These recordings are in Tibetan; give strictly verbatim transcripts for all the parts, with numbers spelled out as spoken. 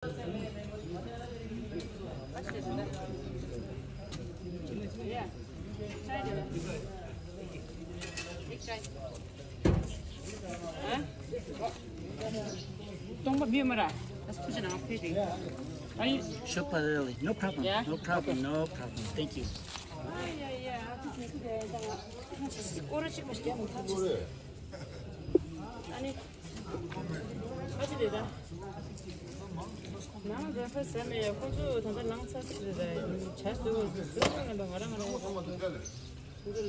སྟོང་པ་མི་མ་ར། ཨ་ཐུགས་རྗེ་གནང་ཕེབས་རེད། ཨ་ཡིན། Sure, Pazali. No problem. Yeah? No problem. Okay. No problem. Thank you. ཨ་ཡ་ཡ། ཨ་ཐུགས་རྗེ་གནང་། ཨ་ནི། ཨ་ཅི་རེད་ད། ནང་ལ་ཕ་ཟ་མེད་ཡ། ཁོ་ཚོ་ད་ལྟ་ལངས་ཚར་ཟེར་རེད་ད། ཇ་བཟོས་པ་བཟོས་ཚར་ནས་ང་རང་ང་རང་ཁོ་ཚོ་ལས་ཀ་ཐོག་རེད་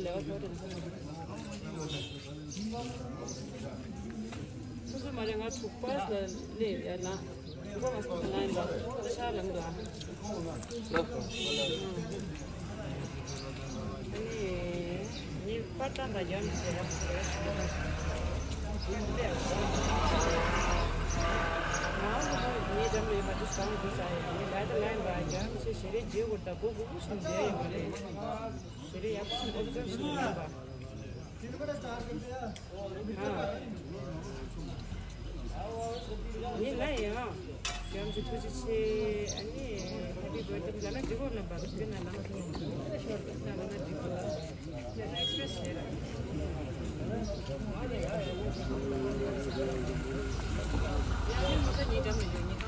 ཟེར། ཁོ་ཚོ་མ་རེད། ང་དྲུག་པ་ལ་སླེབས་ཡ་ལ། དྲུག་པ་མ་སླེབས་ན་ཡིན་པ། ཤར་ལམ་དུ་ཨ། ནི་པར་ཏང་དང་རྒྱབ་ནས་བྱེད་ར། ང་ཚོ་ནི་འགྲམ་ལ་ཡོད་པ་དེ་སང་དུ་ས་ཡོད། ནི་ལ་དེ་ལ་ཡིན་པ་རྒྱབ་ནས་བྱེད། ཞེ་རེ་རྗེས་བོར་དང་སྒོ་སྒུག་སྒུག་བཞིན་བསྡད་ཡོད་པ་རེད། ཞེ་རེ་ཡག་པོ་ཞིག་ཨོབ་ཛརབ་བྱེད་ཡོད་པ། ཨ། ངས་ལབ་ཡང་། སྐྱབས་མཆོག་ཐུགས་རྗེ་ཆེ། ཨ་ནི་Happy Birthday ལབ་ན་འགྲིག་གོ་ལབ་པ་དེ་ན་ལབ་ན་ཐུག་ན་ལབ་ན་འགྲིག་གོ་ལབ་ན་Express བྱས་ར། ཡང་ནི་མོ་ཚ་ཉིས་འགྲམ་ལ་ཡོད།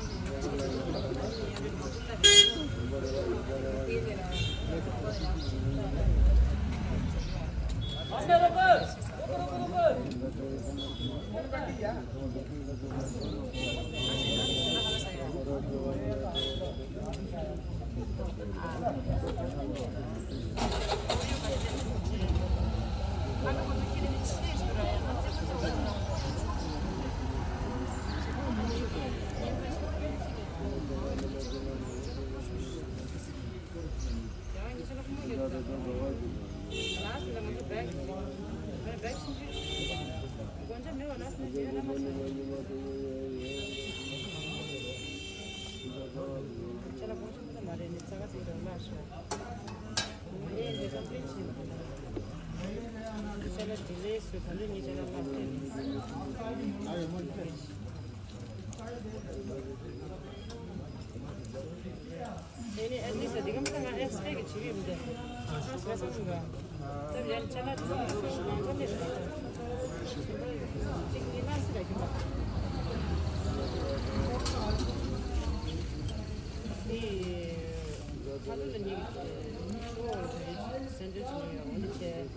ཉི་ཁང་དུ་ཡོད། ཡང་ནི་མོ་ཚ་ལྟ་རེད། ཨེ་ནི་ཨེ་ནི་ས་འདི་གམ་ས་ང་ཨེ་སི་པེག་གི་བྱེད་ཀྱི་ཡོད་མི་འདུག་ཨ་སི་པེག་ས་འདུག་ག་ད་ཡང་ཅ་ལག་འདི་ཚོ་མང་ཚོགས་ལས་རེད་ད། ཅིག་ངའི་ལ་སི་ར་རྒྱུ་མ། འདི་ཁ་ཐུག་ལ་ཉིག་ཆུ་བོ་རེད་སེན་ཌལ་ཆུ་ཡོད། འོ་འདི་བྱས་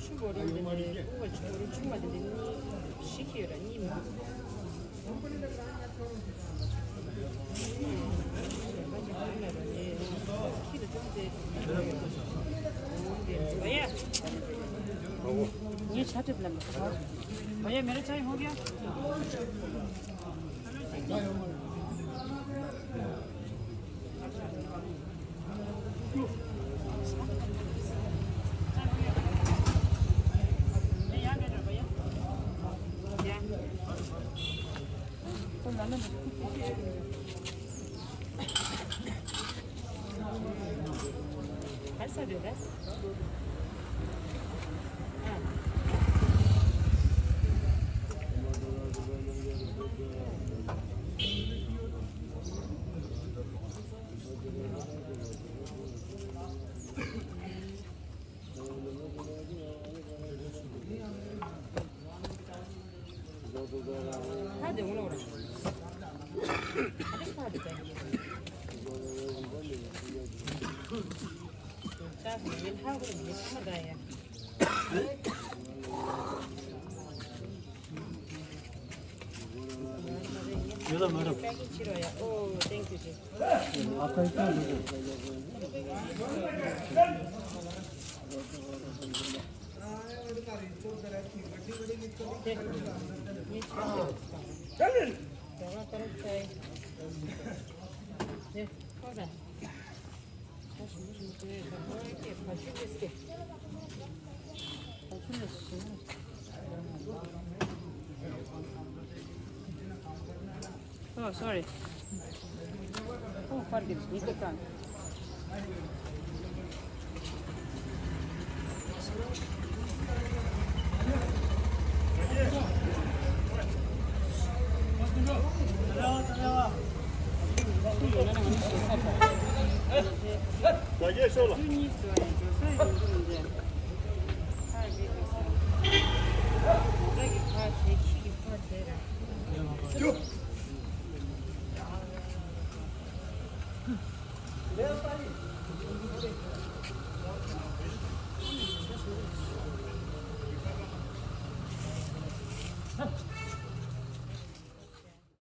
ཆུ་བོ་རེད། འདི་ནས་ཕུ་བ་ཆུ་བོ་རེད། ཆུ་མ་འདི་འདི་གཉིས་བཞི་ཁྱེར་ར་གཉིས་མ། Hello, madam. Packing chiro ya. Oh, thank you ji. आपका इतना हो गया। ये छोड़ दो उसका। दवा करो चाय। ये, हो गया। Oh, sorry. Oh, forgive me.